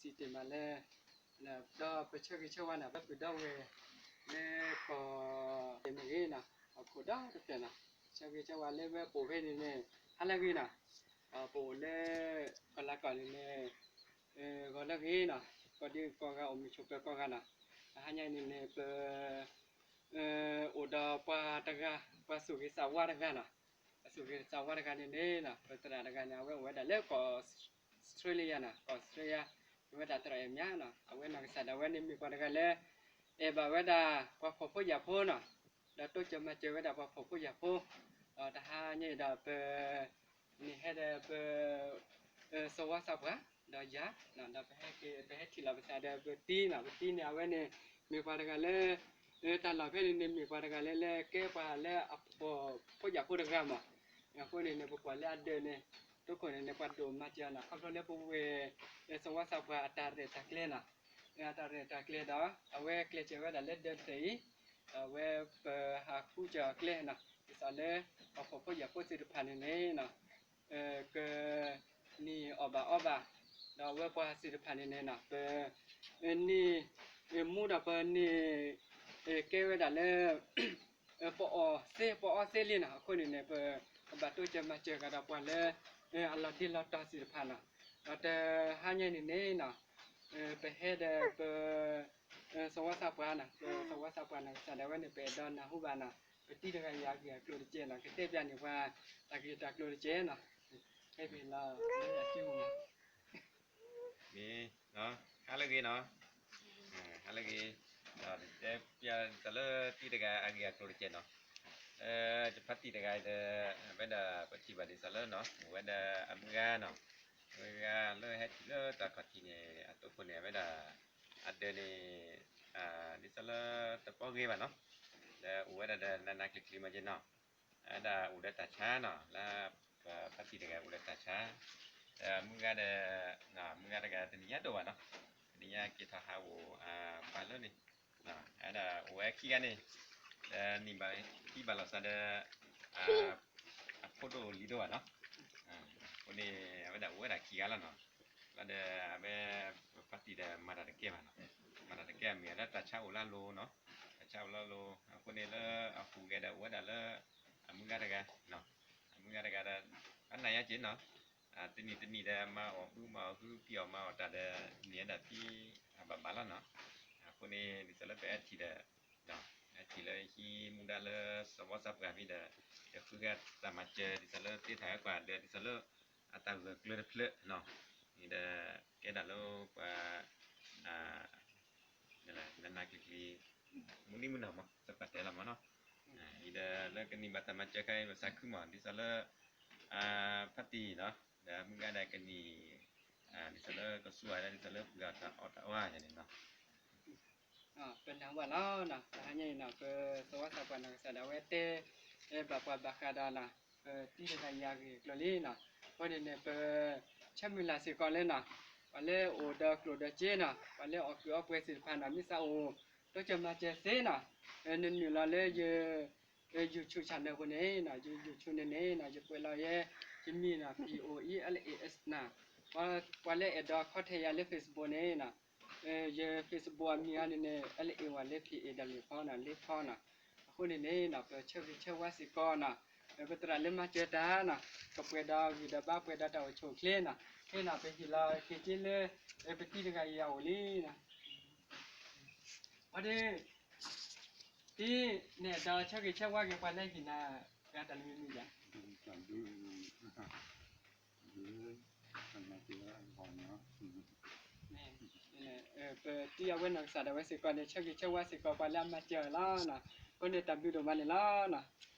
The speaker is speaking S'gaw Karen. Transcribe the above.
စံးတ့ၢ်မးလၢ ဒီးပဆၢဂ့ၤဆၢဝါန့ၣ် ပပုၢ်ဒီဝဲၢ် လၢကီၢ်တမ့ၢ်ဂ့ၤနီၤ ဟီၣ်ခိၣ်ဒီတဖျၢၣ်နီၤ ဆၢဂ့ၤဆၢဝါလၢဝဲပအိၣ်ဖဲန့ၣ်န့ၣ် ဟါလၢအဂ့ၤနီၤ ပအိၣ်လၢ ကီၢ်လၤကီၢ်န့ၣ်န့ၣ် ဂီၤလၢအဂ့ၤနီၤ ကိးဒံကိးဂၤအိၣ်မုာ်ဆိးပၢၤကိးဂၤနီၤ တဟါညါအံၤန့ၣ်န့ၣ် ပ အိၣ်ဒီးပှၤတဂၤ ပှၤသူၣ်ဂ့ၤသးဝါတဂၤနီၤ ပှၤသူၣ်ဂ့ၤသးဝါတဂၤန့ၣ်န့ၣ် ပသရၣ်တဂၤန့ၣ် အဝဲအိၣ်ဝဲဒၣ်လၢကီၢ်အီစထြ့လယါနီၤ ကီၢ်အီစထြ့လယါ မ့ၢ်ဝဲဒၣ်သရၣ်အဲၣ်မၠါနီၤ အဝဲနီၢ်ကစၢ်ဒၣ်ဝဲန့ၣ်မ့ၢ်ပှၤတဂၤလၢ အဲၣ်ဘၣ်ဝဲဒၣ်ပှၤဖှီၣ်ဖိယာ်ဖိနီၤ ဒီးတိစၢၤမၤစၢၤဝဲဒၣ်ပှၤဖှီၣ်ဖိယာ်ဖိ ဒီးတဟါညါအံၤဒီးပ န့ၣ်ဟဲဒီးပ သဝီသးပှၢ် ဒီးယၤ ဒီးပဟဲထံၣ်လီၤပသးဒီးပတံၤနီၤ ပတံၤန့ၣ် အဝဲန့ၣ် မ့ၢ်ပှၤတဂၤလၢ တၢ်လီၢ်ဖဲန့ၣ်န့ၣ် မ့ၢ်ပှၤတဂၤလၢ လၢကဲပှၤလၢအဖှီၣ်ဖိယာ်ဖိတဂၤမး အဃိန့ၣ်န့ၣ် ပကွၢ်လၢအဒၢးန့ၣ် တိခိၣ်န့ၣ်န့ၣ် ပှၤဒိၣ်မၤစၢၤနီၤ ခီဖျိလၢပဝဲၢ် သဝီသးပှၢ်အတၢ်ရဲၣ်တၢ်ကျဲၤနီၤ အတၢ်ရဲၣ်တၢ်ကျဲၤဒီး အဝဲကျဲးစၢးဝဲဒၣ်လၢဒၢးတဖျၢၣ်အံၤ ဒီးအဝဲပဟးဃုစၢၤအကျဲနီၤ ဒ်သိးလၢ ပှၤဖှီၣ်ဖိယာ်ဖိသ့ၣ်တဖၣ်န့ၣ်န့ၣ် က န့ၢ်အီၣ်ဘၣ်အီဘၣ် ဒီးအဝဲပှၤသ့ၣ်တဖၣ်န့ၣ်န့ၣ်နီၤ ပ န့ၢ် မူဒီးပန့ၢ် ကဲဝဲဒၣ်လၢ ပအီၣ်သ့ ပအီသ့လံနီၤ အဃိန့ၣ်န့ၣ် ပ ကဘၣ်တိစၢၤမၤစၢၤကဒီးပှၤလၢ အလီၤဒ့လီၤတီၤသ့ၣ်တဖၣ်နီၤ ဒီးတဟါညါန့ၣ်န့ၣ်နီၤ ပဟဲဒီးပ သဝီသးပှၢ်နီၤ ပသဝီသးပှၢ်နီၤ ကစၢ်ဒၣ်ဝဲန့ၣ် ပအဲၣ်ဒိးနၢ်ဟူဘၣ်နီၤ ပတံၤတဂၤအံၤအဂ့ၢ်အကျိၤတကဲနီၤ ကတဲပျးန့ၢ်ပှၤ တၢ်ဂ့ၢ်တၢ်ကျိၤတကဲနီၤ ဟဲက့ၤလီၤ မ့ၢ် ဟါလၢအဂ့ၤနီၤ ဟါလၢအဂ့ၤ ဒီးတဲပျးဒ်သိးလၢတံၤတဂၤအဂ့ၢ်အကျိၤတကဲနီၤ ယဖါတံၢ်တဂၤအံၤဒီး အဝဲဒၣ်ပထံၣ်ဘၣ်ဒ်သိးလၢနီၤ အိၣ်ဝဲဒၣ်အမုၢ်ဂၤနီၤ မုၢ်ဂၤလၢဟဲထံၣ်လၢတၢ်ခီၣ်ထံးန့ၣ် အတိခိၣ်န့ၣ် အဝဲဒၣ် အဒၢးန့ၣ် ဒ်သိးလၢတပီဂ့ၤဘၣ်နီၤ ဒီးအိၣ်ဝဲဒၣ်ဒီးနးနးကျံၤကျံၤမးက့နီၤ အဝဲဒၣ်အိၣ်ဒီးတၢ်ဆါနီၤ လၢပဖါတံၢ်တဂၤအိၣ်ဒီးတၢ်ဆါ ဒီးမုၢ်ဂၤဒီး မုၢ်ဂၤတဂၤတနံၤညါဒိၣ်ဘၣ်နီၤ တနံၤညါက့ၤထီၣ်ဟးအိၣ်ပာ်လၢန့ၣ် အဝဲဒၣ်အိၣ်ဝဲခံဂၤန့ၣ် ဒီးနံၣ်ဘၣ်ခံဘၣ်လီၤစးဒီး အဖိဒိၣ်လံၤဒိၣ်ဘၣ်နီၤ အဃိန့ၣ် အဝဲဒၣ်အိၣ်ဝဲဒၣ်ခံဂၤလီၤနီၤ လီၤဒီးအဝဲ ပဖါတံၢ်ဒီးမၤတၢ်တကဲဘၣ်နီၤ မၤတၢ်တကဲအမ့ၢ်လၢတၢ်ဆါအိၣ်လၢအလိၤနီၤ တၢ်ဆါအိၣ်လၢအလိၤ အဃိန့ၣ်လၢအဟူးဂဲၤဒီးအိၣ်ဝဲဒၣ်လၢ အမုၢ်ဂၤတဂၤ အမုၢ်ဂၤတဂၤဒီး အနၢ်ယါက့နီၤ တနံၣ်တနံၣ်ဒီးမၤအီၣ်ဟုမၤအီၣ်ဟု ဖံးအီၣ်မၤအီၣ်တၢ်ဒီး န့ၢ်ဝဲဒၣ်ဖံးအဘၣ်ဘၣ်လီၤနီၤ အဃိန့ၣ် ဒ်သိးလၢပအဲၣ်ထံၣ်ဒီး အဲၣ်ထံၣ်လၢဟံးမူဒါလၢသဝီသးပှၢ်ဖဲဒီး ယဃုဂၤတၢ်မၤစၢၤ ဒ်သိးလၢသ့တၢ်ဟဲကွၢ်ဒီး ဒ်သိးလၢ အတၢ်ဂၢၢ်ကျၢၤတဖျၢၣ်နီၤ န့ၣ်ဒီး ကဲဒၣ်လၢပှၤ နးနးကျံၤကျံၤ မုၢ်နံၤမုၢ်နီၤမး သပှၢ်တဲလီၤမးနီၤ အံၤဒီးလၢကန့ၢ်ဘၣ်တၢ်မၤစၢၤခါအံၤ ပသးခုမး ဒ်သိးလၢ ဖါတံၢ်နီၤ ဒီးမုၢ်ဂၤဒီးကန့ၢ် ဒ်သိးလၢကစူၢ်အါဒ်သိးလၢပှၤတၢ်အီၣ်တၢ်အီယၤန့ၣ်နီၤ ပနၢ်ဟူဘၣ်လီၤနီၤ တဟါညါအံၤနီၤ ပသဝီသးပှၢ်နီၢ်ကစၢ်ဒၣ်ဝဲတဲ ဘၣ်ပှၤဘၣ်ဃးဒီးနီၤ ပတံၤတဂၤအံၤအဂ့ၢ်အကျိၤလံနီၤ အဃိန့ၣ်န့ၣ် ပဆၢမုၢ်လၢ်စ့ၢ်ကီးလၢနီၤ ပှၤလၢအိၣ်ဒီးကျိၣ်ဒီးစ့နီၤ ပှၤလၢအီၣ်ကုးအီပှဲၤသ့ၣ်တဖၣ်နီၤ မ့ၢ်သးအိၣ် တိစၢၤမၤစၢၤသ့နီၤ နနုာ်လီၤလၢယ YouTube channel ပူၤန့ၣ်နီၤ ယ YouTube န့ၣ်န့ၣ်နီၤ ယကွဲးလီၤယဲ ယမံၤနီၤ P O E L A S နီၤ ပှၤလၢအဲၣ်ဒိး contact ယၤလၢ Facebook န့ၣ်နီၤ ယ Facebook အမံၤအါန့ၣ်န့ၣ် L A ဝဲလၢ P A W ဖီနီၤ လၢဖီနီၤ အဃိန့ၣ်န့ၣ်နီၤ ပဆၢဂ့ၤဆၢဝါစ့ၢ်ကီးနီၤ ပသရၣ်လၢမၤစၢၤတၢ်နီၤ ကပှဲၤဒီးဂံၢ်ဒီးဘါ ပှဲၤဒီးတၢ်အိၣ်ဆူၣ်အိၣ်ချ့နီၤ ခဲနီၤ ပဟ့ၣ်လီၤက့ၤက့ၤလၢ ပတံၤတဂၤအံၤအအိၣ်လံနီၤ အဒ့ တံၤ နဲဒိးဆၢဂ့ၤဆၢဝါက့ၤပှၤလၢဟ့ၣ်နၤ ဂၤတၢ်လၢမံၤမံၤယၤ ပတံၤအဝဲနီၢ်ကစၢ်ဒၣ်ဝဲစ့ၢ်ကီးန့ၣ် ဆၢဂ့ၤဆၢဝါစ့ၢ်ကီးပှၤလၢအမၤစၢၤအီၤလီၤနီၤ အဃိန့ၣ်တၢ်ဘျုးဒိၣ်မးန့ၣ်လီၤနီၤ